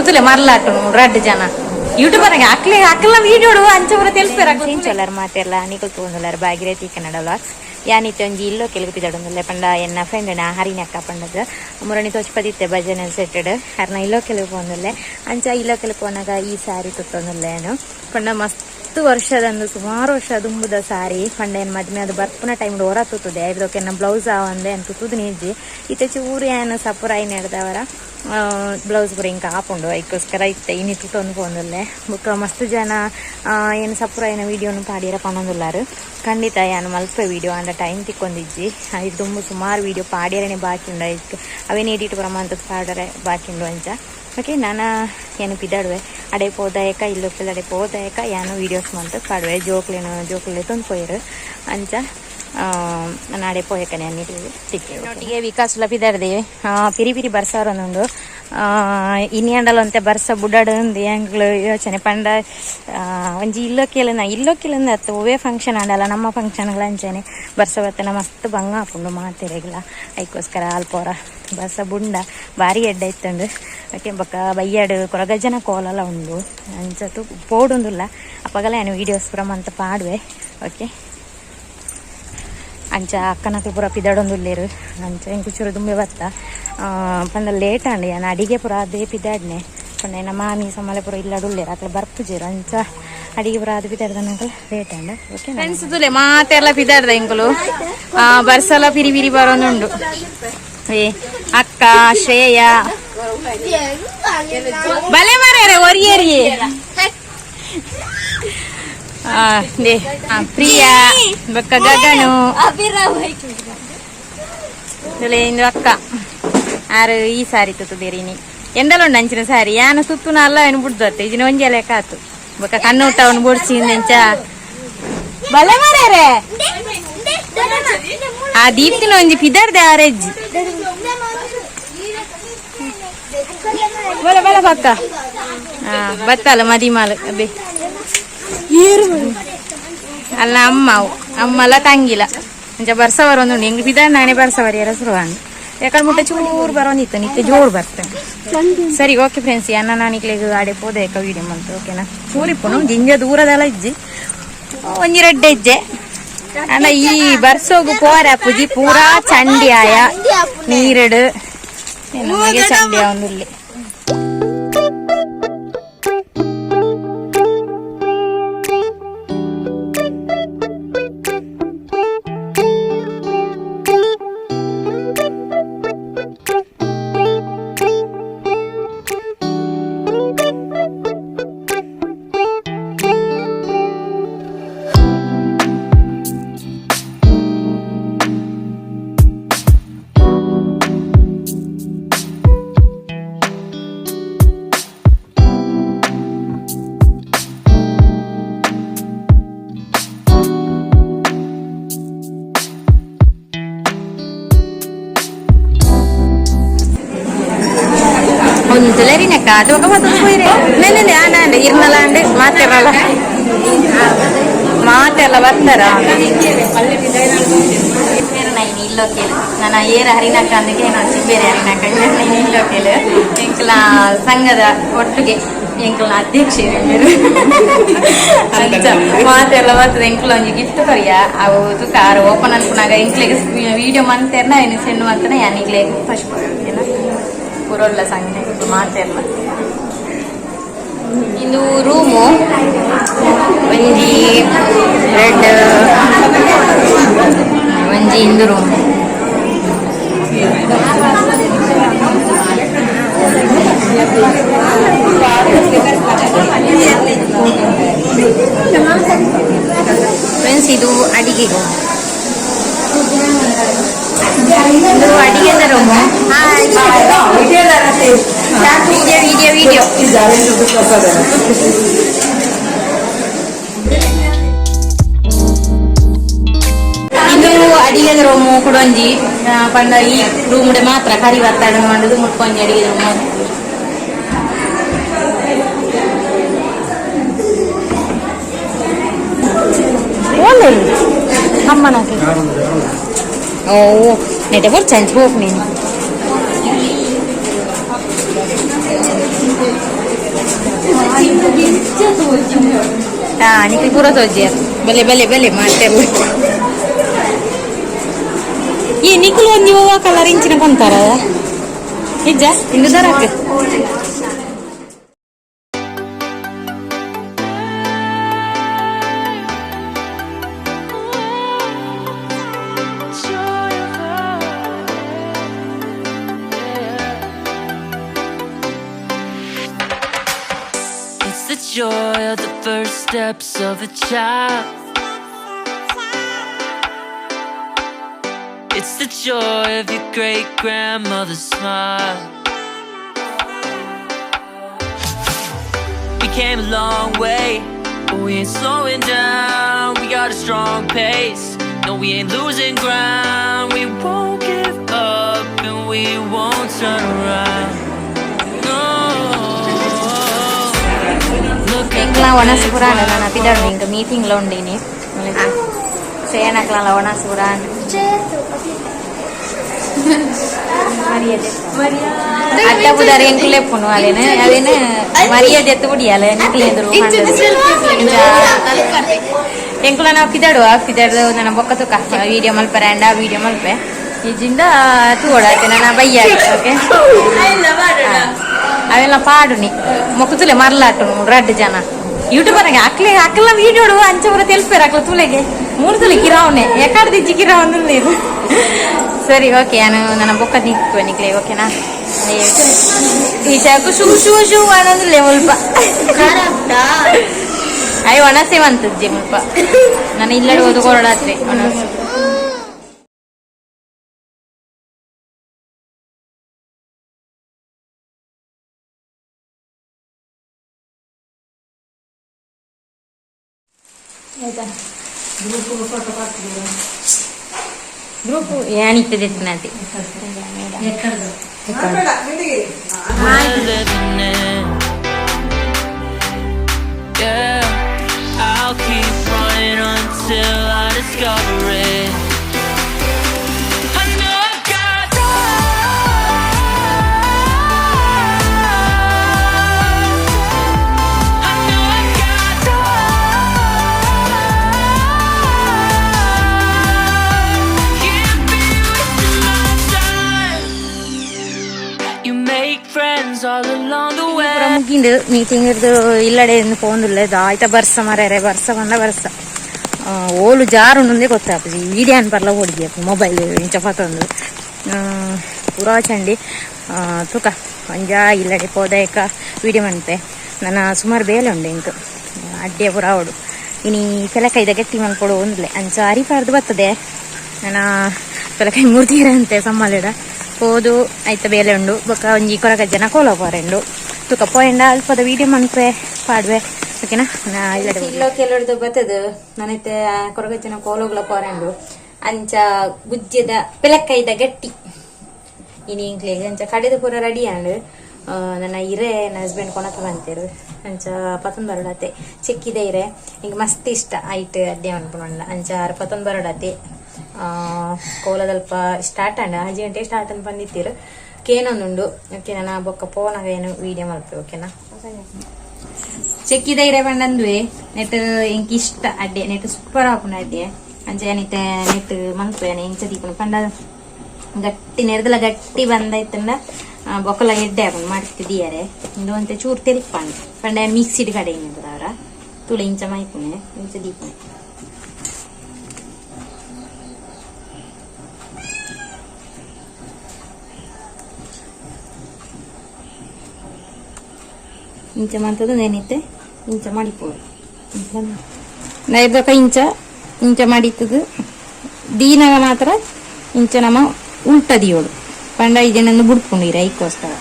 ತುಲೆ ಮರ್ಲಾಟು ರಡ್ಡ್ ಜನ YouTuber ಅಕ್ಲೆ ಅಕ್ಲ video ಅಂಚ ಪೂರ ತೆಲ್ಪೆರ್ ಚೊಲ್ಲರ್ ಮಾತೆರ್ಲ ನಿಕುಲ್ ತೂವೊಂದುಲ್ಲೆರ್ ಭಾಗೀರಥಿ ಕನ್ನಡ ವ್ಲಾಗ್ಸ್. ಯಾನ್ ಇತ್ತೆ ಒಂಜಿ ಇಲ್ಲೋ ಕೆಲವು ಪಿದಡೊಂದುಲ್ಲೆ ಪಂಡ ಎನ್ನ ಫ್ರೆಂಡ್ ನ ಹರಿನಕ್ಕ ಪಂಡದ್ ಮುರಣಿ ತೋಚ್ಪದಿತ್ತೆ ಭಜನೆ ಸೆಟ್ಟೆಡ್ ಅರ್ನ ಇಲ್ಲೋ ಕೆಲವು ಪೋಂದುಲ್ಲೆ. ಅಂಚ ಇಲ್ಲೋ ಕೆಲವು ಪೋನಾಗ ಈ ಸ್ಯಾರಿ ತುತ್ತೊಂದುಲ್ಲೆ ಯಾನು. ಪಂಡ ಮಸ್ತ್ ವರ್ಷದಂದು ಸುಮಾರು ವರ್ಷ ದುಂಬುದ ಸಾರಿ ಪಂಡ ಏನ್ ಮದ್ಮೆ ಅದು ಬರ್ಪುನ ಟೈಮ್ ಓರ ತುತ್ತುದೆ ಐರ್ದೊಕೆ ಎನ್ನ ಬ್ಲೌಸ್ ಆವಂದೆ ಏನ್ ತುತ್ತುದು ನಿಜ್ಜಿ. ಇತ್ತೆ ಚೂರು ಯಾನ್ ಸಪುರಾಯಿ ನೆಡ್ದವರ ಬ್ಲೌಸ್ ಪೂರ ಇಂಕ ಆಪುಂಡು ಐಕೋಸ್ಕರ ಇತ್ತೆ ಇನಿ ತುತ್ತೊಂದು ಪೋಂದುಲ್ಲೆ. ಬೊಕ್ಕ ಮಸ್ತ್ ಜನ ಏನು ಸಪುರಾಯಿನ ವಿಡಿಯೋನು ಪಾಡಿಯರ ಪನೊಂದುಲ್ಲಾರು. ಖಂಡಿತ ಯಾನ್ ಮಲ್ಪೆ ವಿಡಿಯೋ ಅಂಡ ಟೈಮ್ ತಿಕ್ಕೊಂದಿಜ್ಜಿ. ದುಂಬು ಸುಮಾರು ವಿಡಿಯೋ ಪಾಡಿಯರನೆ ಬಾಕಿ ಉಂಡು ಐಕ್ ಅವೇನು ಎಡಿಟ್ ಪೂರ ಮಂತುದು ಪಾಡರೆ ಬಾಕಿ ಉಂಡು ಅಂಚ. ಓಕೆ ನಾನ ಏನು ಪಿದಾಡುವೆ ಅಡೆ ಪೋದಾಯಕ ಇಲ್ಲೊಪ್ಪೆಲ್ ಅಡೆ ಪೋದಾಯಕ ಯಾನು ವೀಡಿಯೋಸ್ ಮಂತ್ ಪಾಡುವೆ ಜೋಕ್ಲೆನ ಜೋಕ್ಲೆ ತೊಂದು ಪೋಯೆರ್ ಅಂಚ ನಾನು ಅಡೆ ಪೋಯಕನೆ ತಿಕ್ಕೆ ಒಟ್ಟಿಗೆ ವಿಕಾಸ್ ಪಿದಾಡ್ದೆ ಪಿರಿ ಪಿರಿ ಬರ್ಸಾರೊಂದುಂಡು ಇನಿ ಅಂಡಲ ಒಂತೆ ಬರ್ಸ ಬುಡಾಡು ಅಂದ್ ಎಂಕ್ಲು ಯೋಚನೆ ಪಂಡ ಒಂಜಿ ಇಲ್ಲೊಕ್ಕೆಲನ ಇಲ್ಲೊಕ್ಕೆಲಂದ ಅತ್ತು ಒವ್ವೇ ಫಂಕ್ಷನ್ ಆಂಡಲ ನಮ್ಮ ಫಂಕ್ಷನ್ಗಳ ಅಂಚನೆ ಬರ್ಸ ಬತ್ತನ ಮಸ್ತ್ ಬಂಗ ಆಪುಂಡು ಮಾತೆರೆಗ್ಲ ಐಕೋಸ್ಕರ ಅಲ್ಪೋರ ಬರ್ಸ ಬುಂಡ ಬಾರಿ ಎಡ್ಡೆ ಇತ್ತುಂಡು. ಓಕೆ ಬೊಕ್ಕ ಬಯ್ಯಾಡು ಕೊರಗಜ್ಜನ ಕೋಲಲ ಉಂಡು ಅಂಚತು ಪೋಡುಂದುಲ್ಲ ಅಪಗಲ ಯಾನ್ ವೀಡಿಯೋಸ್ ಪೂರ ಮಂತ್ ಪಾಡುವೆ. ಓಕೆ ಅಂಚ ಅಕ್ಕನಕ್ಲು ಪೂರ ಪಿದಾಡೊಂದುಲ್ಲೆರ್ ಅಂಚ ಎಂಕ್ ಚೂರು ದುಂಬೆ ಬತ್ತ ಪಂಡ ಲೇಟ್ ಆಂಡ್ ಯಾನ್ ಅಡಿಗೆ ಪೂರ ಅದೇ ಪಿದಾಡ್ನೆ ಪಂಡ ಎನ್ನ ಮಾಮಿ ಸಮ್ಮಲೆ ಪೂರ ಇಲ್ಲಡುಲ್ಲೆರ್ ಅಕ್ಲು ಬರ್ಪುಜೆರ್ ಅಂಚ ಅಡಿಗೆ ಪೂರ ಅದು ಪಿದಾಡ್ದನಕಲ್ ಲೇಟ್ ಆಂಡ್. ಓಕೆ ಫ್ರೆಂಡ್ಸ್ ತುಲೆ ಮಾತೆರ್ಲ ಪಿದಾಡ್ದ ಎಂಕುಲು ಬರ್ಸಲ ಪಿರಿ ಪಿರಿ ಬರೋನುಂಡು. ಏ ಅಕ್ಕ ಶ್ರೇಯ ಬಲೆ ಮಾರ್ಯಾರೆ ಒರಿಯರಿ ಪ್ರಿಯಾ ಬೊಕ್ಕ ಗಗನು ತುಲೆ ಇಂದು ಅಕ್ಕ ಆರು ಈ ಸಾರಿ ತುತ್ತುದೇರಿನಿ ಎಂದಲುಂಡು ಅಂಚಿನ ಸಾರಿ ಯಾನ ಸುತ್ತುನ ಅಲ್ಲ ಏನು ಬುಡ್ದತ್ತೆ ಇಜಿನ ಒಂಜಿ ಲೆಕ್ಕ ಆತು ಬೊಕ್ಕ ಕಣ್ಣು ಊಟವನ್ನು ಬೊಡ್ಸಿ ಇಂದೆಂಚ ಬಲೆ ಮಾರ್ಯಾರೆ ಆ ದೀಪ್ತಿನ ಒಂಜಿ ಪಿದರ್ದೆ ಆರೆಜ್ಜಿ ಬಲ ಬಲ ಪಕ್ಕ ಬತ್ತಲ್ಲ ಮದಿಮಾಲು ಅಬ್ಬೆ ಅಲ್ಲ ಅಮ್ಮ ಅಮ್ಮಲ ತಂಗಿಲ ಅಂಚ ಬರ್ಸ ಬರೋದುಂಡು ಎಂಗ್ ಪಿದಾರ್ ನಾನೇ ಬರ್ಸ ಬರಿಯರ ಶುರುವಾಂಡ್ ಯಾಕಂದ್ರೆ ಮುಟ್ಟ ಚೂರು ಬರೋಂದಿತ್ತು ನಿತ್ತೆ ಜೋರು ಬರ್ತೇನೆ. ಸರಿ ಓಕೆ ಫ್ರೆಂಡ್ಸ್ ಯಾನ ನಾನು ಇಕ್ಲೆಗ್ ಆಡೆ ಪೋದೆ ಏಕ ವಿಡಿಯೋ ಮಂತು ಓಕೆನಾ ಚೂರಿಪ್ಪುನು ಜಿಂಜ ದೂರದಲ್ಲ ಇಜ್ಜಿ ಒಂಜಿ ರಡ್ಡೆ ಇಜ್ಜೆ ಅಂಡ ಈ ಬರ್ಸೋಗು ಪೋರ ಪುಜಿ ಪೂರಾ ಚಂಡಿ ಆಯ ನೀರಡು ನಮಗೆ ಚಂಡಿ ಒಂದುಲ್ಲಿ. ಒಂದುಲೆರಿನಕ್ಕ ಅದು ఒక ಮತ್ತೊಂದು ಪೋಯಿರೆ ನೆನ್ನೆ ಆಂಡ ಇರ್ನಲ ಅಂಡ್ ಮಾತೆರಲ್ಲ ಮಾತೆಲ್ಲ ಬರ್ತಾರ ನೈನ್ ಇಲ್ಲೋಕೇಲು ನನ್ನ ಏರ ಹರಿನಕ್ಕ ಅಂದಕ್ಕೆ ನಾನು ಬೇರೆ ಹರಿನಕ್ಕ ನೈನ್ ಇಲ್ಲೋಕೇಲು ಎಂಕಲ ಸಂಘದ ಒಟ್ಟಿಗೆ ಎಂಕಲ್ನ ಅಧ್ಯಕ್ಷ ಅಂಚ ಮಾತೆಲ್ಲ ಬರ್ತದೆ ಎಂಕುಲ ಒಂಜಿ ಗಿಫ್ಟ್ ಕೊರಿಯ ಅವು ತುಕ ಆರು ಓಪನ್ ಅನ್ಪುನಾಗ ಎಂಕ್ಲೆಗ್ ವಿಡಿಯೋ ಮಂತೆರ್ನ ಏನು ಸೆಂಡ್ ಮಂತನ ಯಾನ್ ಇಗ್ಲೆ ಫಸ್ಟ್ ಪುರೊಲ್ಲ ಸಂಘ ಮಾತೆರ್ಲ ಇದು ರೂಮು ಒಂಜಿ ರೆಡ್ ಒಂಜಿ ಇಂದು ರೂಮ್. ಫ್ರೆಂಡ್ಸ್ ಇದು ಅಡಿಗೆ ರೂಮ್. ಇದು ಅಡಿಗೆದ ರೂಮು. Video video video. ಇದು ಅಡಿಗೆದ ರೂಮು ಕುಡೊಂಜಿ ಪಂಡ ಈ ರೂಮ್ ಮಾತ್ರ ಕರಿ ಬತ್ತಾಡ ಮಾಡುದು ಮುಟ್ಕೊಂಜಿ ಅಡಿಗೆ ರೂಮು. ಅಮ್ಮನಕ್ಕೆ ಓ ನೆಟೆ ಬೊರ್ಚಂಚ್ ಹೋಗ್ ನೀನು. ಹಾ ನಿಕ್ಲಿ ಪೂರ ತೋಜಿ ಬಲೆ ಬಲೆ ಬಲೆ ಮಾತೆರ್ಲ ಈ ನಿಕ್ಲು ಒಂಜಿ ಹೂವ ಕಲರ್ ಇಂಚಿನ ಕೊಂತಾರ ನಿಜ ಇಂದು ದರಕ್. Joy of yeah. It's the joy of the first steps of a child. It's the joy of your great grandmother's smile. We came a long way, but we ain't slowing down. We got a strong pace. No, we ain't losing ground. We won't give up and we won't turn around. No. Look at ಎಂಕ್ಲ ಒಣಸು ಪುರಾಣ ನಾನು ಪಿದಾಡು ಇಂಕ ಮೀಟಿಂಗ್ಲ ಉಂಡಿನಿ ಸೇನಕ್ಲ ಒಣಸು ಪುರಾಣ ಮರ್ಯಾದೆ ಅಡ್ಡ ಬುದಾರ ಎಂಕುಲೆ ಪುನು ಅದೇನು ಅದೇನು ಮರ್ಯಾದೆ ಎತ್ತು ಬಿಡಿಯಲ್ಲ ಎಂಕುಲೆ ಎದುರು ಎಂಕುಲ ನಾವು ಪಿದಾಡುವ ಪಿದಾಡು ನನ್ನ ಬೊಕ್ಕ ತುಕ ವಿಡಿಯೋ ಮಲ್ಪರೆ ಅಂಡ ವಿಡಿಯೋ ಮಲ್ಪೆ ಇಜಿಂದ ತೂಡ ನನ್ನ ಬಯ್ಯ. ಓಕೆ, ಅವೆಲ್ಲ ಪಾಡುನಿ ಮೊಕ್ಕುತುಲೆ ಮರ್ಲಾಟು ರಡ್ಡು ಜನ ಯೂಟ್ಯೂಬರ್ ಅಕ್ಲೆ ಅಕ್ಲ ವಿಡಿಯೋ ಅಂಚ ಪೂರ ತೆಲ್ಪೇರು ಅಕ್ಲ ತುಲೆಗೆ ಮೂರು ತುಲೆ ಕಿರಾವನೆ ಎಕಾಡ್ದಿಜ್ಜಿ ಕಿರಾವನ್ ನೀರು. ಸರಿ, ಓಕೆ, ನಾನು ನನ್ನ ಬೊಕ್ಕ ನಿಕ್ಕು ನಿಕ್ಲೆ, ಓಕೆನಾ? ಈ ಚಾಕು ಶೂ ಶೂ ಶೂ ಅನ್ನೋದಿಲ್ಲ ಮುಲ್ಪ ಅಯ್ಯ ಒಣಸೆ ಬಂತಜ್ಜಿ ಮುಲ್ಪ ನಾನು ಇಲ್ಲಡೆ ಓದು ಕೊರಡಾತ್ರೆ ಒಣಸು. Group ಏನಿತ್ತದೆ ನಾತಿ. We're living in. Yeah, I'll keep running until I discover it. I know I've got time. I know I've got time. Can't be wasting my time. You make friends all along the way. ಪೂರ ಮುಗಿಂದು meeting ಇರ್ದು ಇಲ್ಲಡೆ ಪೋಂದುಲ್ಲ. ಆಯ್ತಾ ಬರ್ಸ ಮರ್ಯಾರೆ, ಬರ್ಸ ಬಂದ ಬರ್ಸ ಓಲು ಜಾರುಂಡೆ ಗೊತ್ತಾಪುಜಿ. Video ಅನ್ಪರ್ಲ ಹೊಡಿಗೆ mobile ಇಂಚ ಪತ್ತೊಂದು ಪೂರಾ ಚಂಡಿ ತುಕ ಒಂಜ ಇಲ್ಲಡೆ ಪೋದಾಯಕ ವೀಡಿಯೋ ಮನ್ಪೆ. ನನ್ನ ಸುಮಾರು ಬೇಲೆ ಉಂಡು ಇಂಕ್ ಅಡ್ಡೆ ಪೂರ ಅವಡು ಇನಿ ಕೆಲಕೈದ ಗಟ್ಟಿ ಮನ್ಪೊಡು ಒಂದ್ಲೆ ಅಂಚ ಅರಿಪಾರ್ದು ಬರ್ತದೆ. ನನ್ನ ಪೆಲಕೈ ಮೂರ್ತಿರಂತೆ ಸಮ್ಮಲಿಡ ಪೋದು ಐತ ಬೇಲೆ ಉಂಡು. ಬೊಕ್ಕ ಒಂಜಿ ಕೊರಗ ಜನ ಕೋಲ ಪೋರೆಂಡು ತುಕ ಪೋಯಂಡ ಅಲ್ಪದ ವೀಡಿಯೋ ಮನ್ಪೆ ಪಾಡ್ವೆ, ಓಕೆನಾ? ಇಲ್ಲ ಕೆಲವ್ರದ್ದು ಬರ್ತದ ನಾನೈತೆ ಕೊರಗಜ್ಜನ ಕೋಲೋಗ್ಲ ಪೋರೆಂಡು. ಅಂಚ ಗುಜ್ಜೆದ ಪೆಲಕ್ಕೈದ ಗಟ್ಟಿ ಇನಿ ಇಂಕ್ಲೆಗ್ ಅಂಚ ಕಡೆದ ಪೂರ ರೆಡಿ ಆಂಡ್. ನನ್ನ ಇರೆ ನನ್ನ ಹಸ್ಬೆಂಡ್ ಕೊನಕ ಬಂತೇರು. ಅಂಚ ಪತೊಂದು ಬರೋಡತೆ ಚೆಕ್ಕಿದೆ ಇರೆ ಇಂಕ್ ಮಸ್ತ್ ಇಷ್ಟ ಐಟ್ ಅಡ್ಡೆ ಅನ್ಪುಂಡ. ಅಂಚ ಆರ್ ಪತೊಂದು ಬರೋಡತೆ. ಕೋಲದಲ್ಪ ಸ್ಟಾರ್ಟ್ ಆಂಡ್ 5 ಗಂಟೆ ಸ್ಟಾರ್ಟ್ ಅಂತ ಬಂದಿತ್ತೀರು ಕೇನೊಂದುಂಡು. ಓಕೆ, ನಾನು ಬೊಕ್ಕ ಪೋನಾಗ ಏನು ವೀಡಿಯೋ ಮಲ್ಪೆ, ಓಕೆನಾ? ಚೆಕ್ಕಿದ ಇರೆ ಬಂದಂದುವೆ ನೆಟ್ ಇಂಕ್ ಇಷ್ಟ ಅಡ್ಡೆ ನೆಟ್ ಸೂಪರ್ ಆಪುಂಡು ಅಡ್ಡೆ. ಅಂಚ ಏನಿತ್ತೆ ನೆಟ್ ಮಲ್ಪೆ ಇಂಚ ದೀಪುಂಡು ಪಂಡ ಗಟ್ಟಿ ನೆರದಲ ಗಟ್ಟಿ ಬಂದೈತಂಡ ಬೊಕ್ಕಲ ಎಡ್ಡೆ ಆಪುಂಡು ಮಾಡ್ತಿದ್ದೀಯಾರೆ. ಇಂದು ಒಂತೆ ಚೂರು ತೆರಿಪಾಂಡು ಪಂಡ ಮಿಕ್ಸಿಡ್ ಕಡೆ ಅವರ ತುಳಿ ಇಂಚ ಮೈಪುಣೆ ಇಂಚ ದೀಪುಣೆ ಇಂಚ ಮಂತದ ಏನಿತ್ತೆ ಇಂಚ ಮಡಿಪೋಡು ನೈಬಕ ಇಂಚ ಇಂಚ ಮಡಿತದು ದೀನಾಗ ಮಾತ್ರ ಇಂಚ ನಮ್ಮ ಉಲ್ಟ ದಿಯೋಡು ಪಂಡ ಇದನ್ನು ಬುಡ್ಪುಂಡು ಐಕ್ಕೋಸ್ಕರ.